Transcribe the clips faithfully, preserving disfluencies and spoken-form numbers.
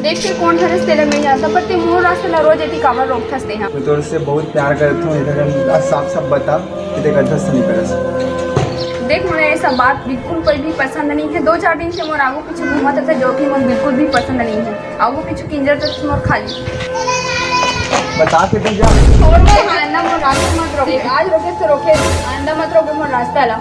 देख के कोन हरस तेला मिल जाता, पर ते मोर रास्ता ला रोज एती काबर रोकथस तेहा? मैं तोर से बहुत प्यार करत हूँ, एकर साफ साफ बता कि ते गलत से नहीं करस। देख, मोला ये सब बात बिल्कुल कोई भी पसंद नहीं है। दो चार दिन से मोर आगू पीछे घूमत रहता, जो कि मोर बिल्कुल भी पसंद नहीं है। आगू पीछे किंजर तो मोर खाली। बता के तो जा। छोड़ दे, आंदा मोर रास्ता मत रोके, आज रोके से रोके, आंदा मत रोके मोर रास्ता ला।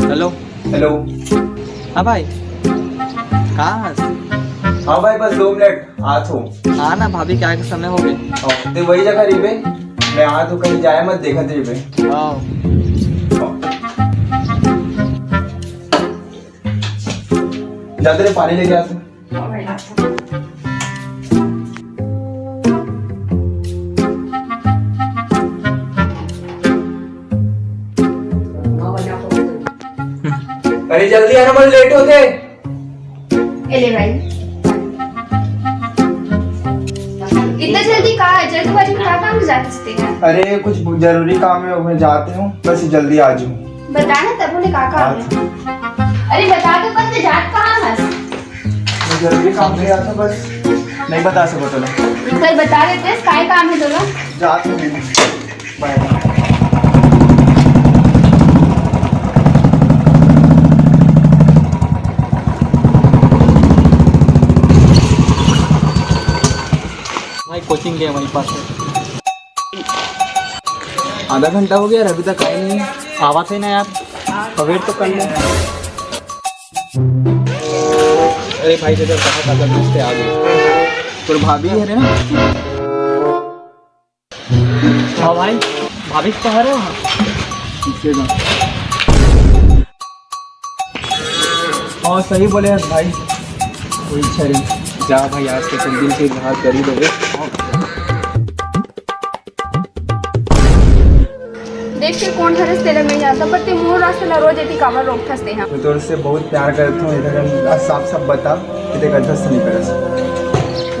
हेलो। हेलो। हाँ भाई, कहाँ हस? हाँ भाई, बस दो मिनट, आत हूँ। हाँ ना, भाभी के आए के समय हो गए। हाँ, ते वही जगह रहिबे, मैं आत हूँ, कहीं जाए मत, देखत रहिबे। हाँ। जा तेरे पानी लेके आ। अरे जल्दी आना, मन लेट होते। ए ले भाई, इतना जल्दी कहाँ है? जल्दबाजी में कहाँ काम जाते हैं? अरे कुछ जरूरी काम है, मैं जाते हूँ, बस जल्दी आ जाऊँ। बता ना, तब उन्हें कहाँ काम है? अरे बता तो, पर ते जात कहाँ है? मैं जरूरी काम से आता, बस नहीं बता सको तो ना। कल बता देते, काय काम है तोला? जात हूँ मैं। बाय। भाई कोचिंग के हमारे पास है। आधा घंटा हो गया यार, अभी तक आए नहीं है। आवा थे ना यार, वेट तो कर ले। अरे भाई, तेरे बहुत आधा घंटे आ गए। तोर भाभी है ना? हाँ भाई, भाभी तो हरे वहाँ। पीछे का। हाँ, सही बोले यार भाई। वही छरी। जा भाई, आज के दिन से हाथ कर ही दोगे। देख के कोन हरस तेला मिल जाता, पर ते मोर रास्ता ला रोज एती काबर रोकथस तेहा? मैं तोर से बहुत प्यार करत हूँ, एकर साफ साफ बता कि ते गलत से नहीं करस।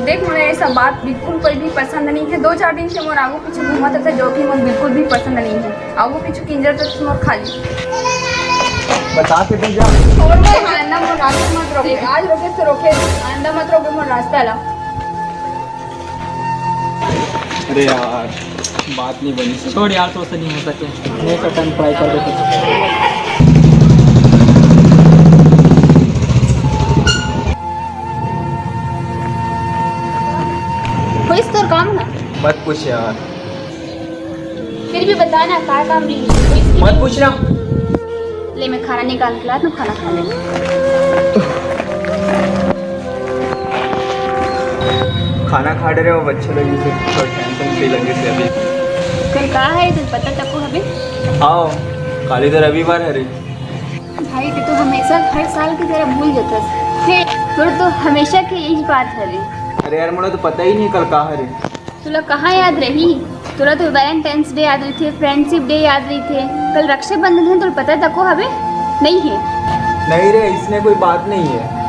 देख, मोला ये सब बात बिल्कुल कोई भी पसंद नहीं है। दो चार दिन से मोर आगू पीछे घूमत रहता, जो कि मोर बिल्कुल भी पसंद नहीं है। आगू पीछे किंजर तो मोर खाली। बता के तो जा। छोड़ दे, आंदा मोर रास्ता मत रोके, आज रोके से रोके, आंदा मत रोके मोर रास्ता ला। अरे यार, बात नहीं बनी। छोड़ यार, तो से नहीं हो सके। नेक्स्ट अटेम्प्ट ट्राई कर देते। होइस तोर काम ना? मत पूछ यार। फिर भी बता ना, का काम रही? मत पूछ ना। ले, मैं खाना निकाल के लात हूँ, खाना खा ले। खाना खा रहे हो, अच्छे लगे से, थोड़ा टेंशन फ्री लगे से अभी। कल का है, तुम पता तको हबे? आओ, काली तो रविवार है रे। भाई, ते तो हमेशा हर साल की तरह भूल जाता है। हे, तोर तो हमेशा की यही बात है रे। अरे यार, मोला तो पता ही नहीं कल का है रे। तोला कहाँ याद रही? तोला तो वैलेंटाइंस डे याद रहिथे, फ्रेंडशिप डे याद रहिथे, कल रक्षाबंधन है, तोला पता तको हवे? नहीं है। नहीं रे, इसने कोई बात नहीं है।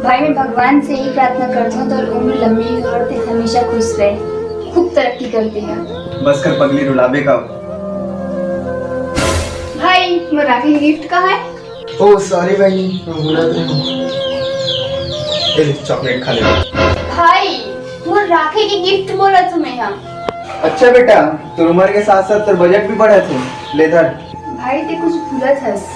भाई, मैं भगवान से यही प्रार्थना करता हूँ, तोर उम्र लंबी हो और ते हमेशा खुश रहे, खूब तरक्की करते हैं। बस कर पगली, रुलाबे का। भाई, मोर राखी गिफ्ट कहाँ है? ओ सॉरी बहनी, मैं भूला गया हूँ। ए ले, चॉकलेट खा ले। भाई, मोर राखी की गिफ्ट बोला तुम्हें हम। अच्छा बेटा, तोर उम्र के साथ साथ तोर बजट भी बढ़त हे। ले धर। भाई, ते कुछ भूलत हस।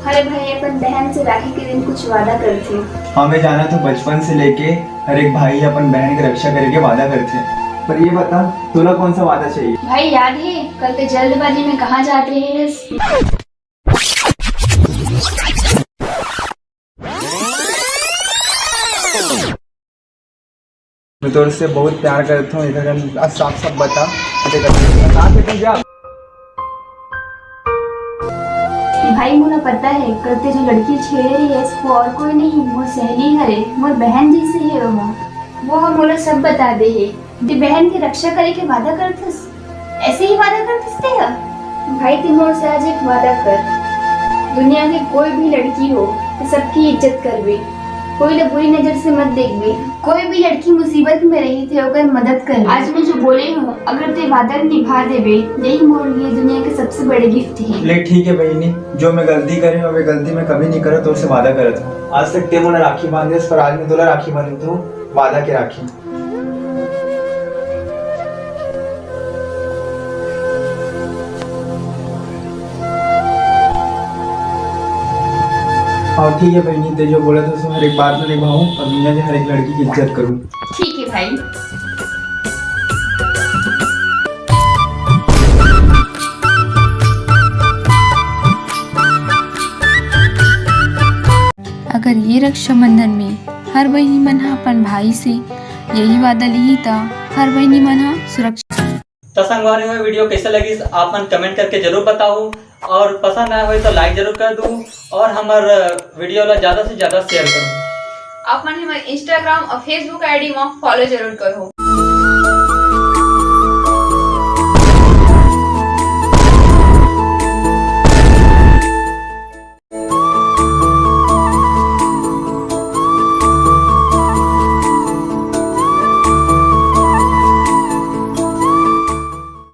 हर भाई अपन बहन से राखी के दिन कुछ वादा करथे। हाँ, मैं जानत हँव, बचपन से लेके हर एक भाई अपन बहन के रक्षा करे के वादा करथे। पर ये बता, तोला कौन सा वादा चाहिए? भाई, याद हे, कल ते जल्दबाजी में कहाँ जात रहे हस? मैं तोर से बहुत प्यार करत हूँ, इधर हम आज साफ साफ बता, बता दे तू जा। भाई, मोला पता है, कल ते जो लड़की छेड़े रहे है, वो और कोई नहीं, मोर सहेली हरे, मोर बहन जैसे है वो। वो हम मोला सब बता दे है। ते बहन के रक्षा करे के वादा करथस, ऐसे ही वादा करथस ते ह? भाई, ते मोर से आज एक वादा कर, दुनिया के कोई भी लड़की हो, ते सबकी इज्जत करबे, कोई ला बुरी नजर से मत देखबे, कोई भी लड़की मुसीबत में रही ते ओकर मदद कर। आज मैं जो बोले हूँ, अगर ते वादा निभा देबे, यही मोर लिए दुनिया के सबसे बड़े गिफ्ट है। ले ठीक है बहिनी, जो मैं गलती करे हूँ, वे गलती मैं कभी नहीं करत, तोर से वादा करत हूँ। आज तक ते मोला राखी बांधे, पर आज मैं तोला राखी बांधत हूँ, वादा के राखी। और ठीक है बहिनी, ते जो बोलत हस हर एक बात में निभाऊं और दुनिया के हर एक लड़की की इज्जत करूं। ठीक है भाई। अगर ये रक्षाबंधन में हर बहिनी मन ह अपन भाई से यही वादा लिही, त हर बहिनी मन ह सुरक्षित। त संगवारी हो, video कैसे लगिस, आप मन comment करके जरूर बताओ, और पसंद आए होय तो like जरूर कर दू, और हमर video ला ज्यादा से ज्यादा share करो। आप मन हमर Instagram और Facebook ID में follow जरूर करो।